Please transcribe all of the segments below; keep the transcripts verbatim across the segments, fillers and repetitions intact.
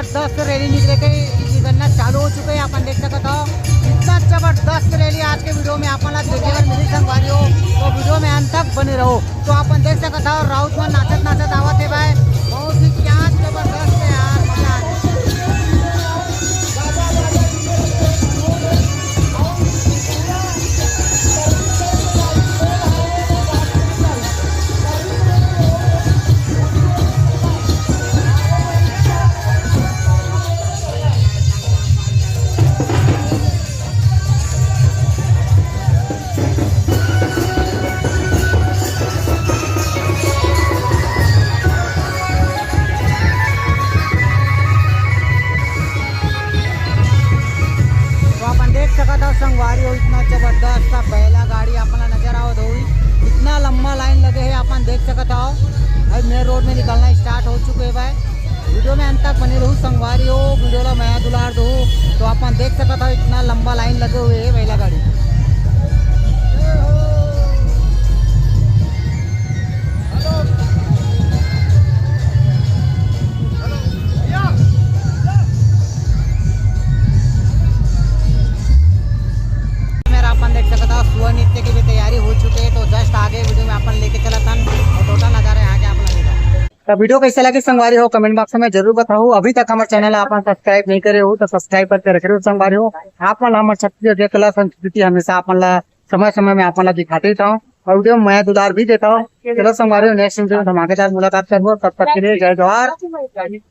जबरदस्त रैली निकले के निकलना चालू हो चुके हे, अपन देख सकत हो। इतना जबरदस्त रैली आज के वीडियो में अपन ला देखे बर मिली संगवारी हो, तो वीडियो में अंत तक बने रहो। तो अपन देख सकत हो, राउत मन नाचत नाचत आवत हे भाई, बहुत ही क्या जबरदस्त हे यार, मजा आ गया। तो अपन देख सकत हव संगवारी हो, इतना जबरदस्त सा बैला गाड़ी अपन ला नजर आवत होही। इतना लंबा लाइन लगे हे, अपन देख सकत हव। अभी मेन रोड में निकलना स्टार्ट हो चुके हे भाई। वीडियो में अंत तक बने रहू संगवारी हो, वीडियो ला मया दुलार दो। तो अपन देख सकत हव, इतना लंबा लाइन लगे हुए हे बैला गाड़ी। मेरा अपन देख सकत हव, सुअर नृत्य की भी तैयारी हो चुके हे, तो जस्ट आगे वीडियो में अपन लेके चलत हन और टोटल नजारा यहाँ के आप लगेगा। तो वीडियो कैसे लगे संगवारी हो, कमेंट बॉक्स में जरूर बताओ। अभी तक हमारे चैनल आप सब्सक्राइब नहीं करे हो तो सब्सक्राइब करके रखे रहो संगवारी हो। आप मन हमर छत्तीसगढ़ के कला संस्कृति हमेशा अपन ला समय समय में अपन ला दिखाते रहता हूँ और वीडियो में मया दुलार भी देता हूँ। चलो संगवारी हो, नेक्स्ट वीडियो में धमाकेदार मुलाकात करबो, तब तक के लिए जय जोहार,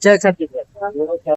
जय छत्तीसगढ़।